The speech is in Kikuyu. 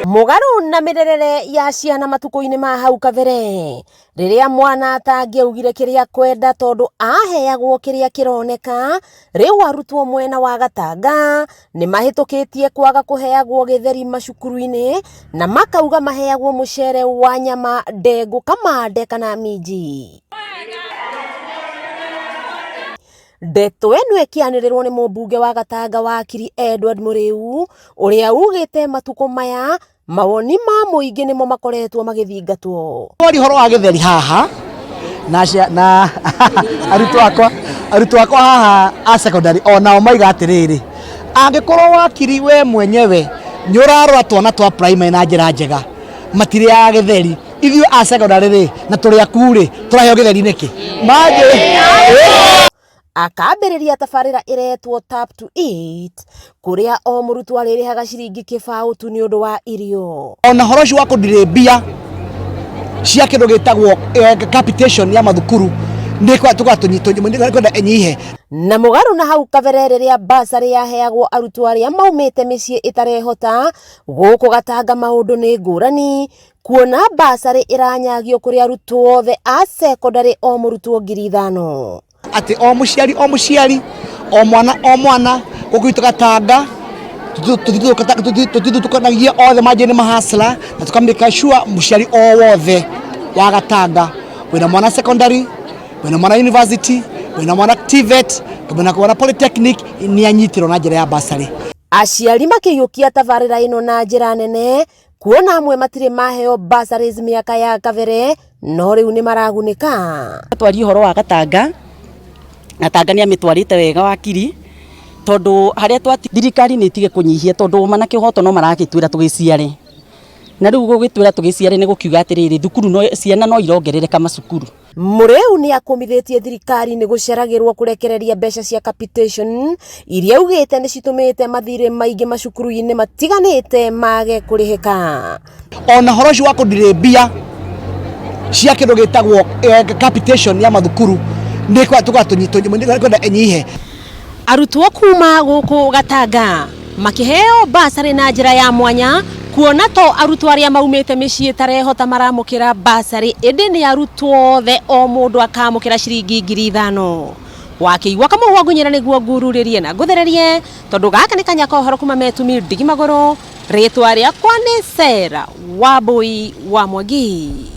Mũgarũ na mĩrerere ya ciana matukũ-inĩ ma hau kabere, rĩrĩa mwana atangĩaugire kĩrĩa kwenda tondũ aheagwo kĩrĩa kĩroneka, rĩu arutwo mwena wa Gatanga nĩ mahĩtũkĩtie kwaga kũheagwo gĩtheri macukuru-inĩ na makauga maheagwo mũcere wa nyama, ndengũ, kamande kana minji. Ndeto ĩno ĩkĩanĩrĩrwo nĩ mũmbunge wa Gatanga wakiri Edward Mũrĩu ũrĩa ugĩte matukũ maya mawoni ma mũingĩ nĩmo makoretwo magĩthingatwo. Twari horo wa gĩtheri haha na na arutwo akwa arutwo akwa haha a secondary o nao maiga atĩrĩrĩ, angĩkorwo wakiri we mwenyewe nĩ ũrarora twana twa primary na njĩra njega, matirĩaga gĩtheri, ithuĩ a secondary rĩ na tũrĩ aku rĩ, tũraheo gĩtheri nĩkĩ manjĩ? Akambĩrĩria tabarĩra ĩretwo Tap to Eat kũrĩa o mũrutwo arĩrĩhaga ciringi kĩbaũ tu nĩ ũndũ wa irio. Ona horo ũcio wa kũndirĩ mbia cia kĩndũ gĩtagwo capitation ya mathukuru nĩ kwenda ĩnyihe. Na mũgarũ na hau kabere rĩrĩa basarĩ yaheagwo arutwo arĩa maumĩte mĩciĩ ĩtarehota, gũkũ Gatanga maũndũ nĩ ngũrani kuona basarĩ ĩranyagio kũrĩ arutwo othe a cekondarĩ o mũrutwo 5,000. Atĩ o mũciari o mũciari, o mwana o mwana gũkũ gwitũ Gatanga tũtithutũkanagia, othe manjĩ nĩ mahasla na tũkamĩka sure mũciari o wothe wa Gatanga wĩna mwana secondary, wĩna mwana university, wĩna mwana TVET, wĩna mwana polytechnic nĩ anyitĩrwo na njĩra ya basarĩ. Aciari makĩiyũkia tabarĩra ĩno na njĩra nene kuona amwe matirĩ maheo bursaries mĩaka ya kabere no rĩu nĩ maragunĩka. Twarie ũhoro wa Gatanga, Gatanga nĩ amĩtwarĩte wega wakiri, tondũ harĩa twati thirikari nĩ ĩtige kũnyihia, tondũ ũma na kĩhoto no maragĩtwĩra tũgĩciare, na rĩu gũgĩtwĩra tũgĩciare nĩ gũkiuga atĩrĩrĩ, thukuru no ciana no irongerereka macukuru. Mũrĩu nĩ akũmithĩtie thirikari nĩ gũceragĩrwo kũrekereria mbeca cia capitation iria augĩte nĩ citũmĩte mathirĩ maingĩ macukuru-inĩ matiganĩte mage kũrĩhĩka. Ona horo ũcio wa kũndirĩ mbia cia kĩndũ gĩtagwo capitation ya mathukuru nĩ kwenda ĩnyihe. Arutwo kuma gũkũ Gatanga makĩheo basarĩ na njĩra ya mwanya kuona to arutwo arĩa maumĩte mĩciĩ ĩtarehota maramũkĩra basarĩ, ĩndĩ nĩ arutwo othe o mũndũ akamũkĩra ciringi 5,000. Wakĩigua kamũhwa ngunyĩra nĩguo ngururĩrie na ngũthererie, tondũ gaka nĩ kanya ka ũhoro kuma Metumi ndigi magũrũ. Rĩtwa rĩakwa nĩ Sarah Wambui wa Mwangi.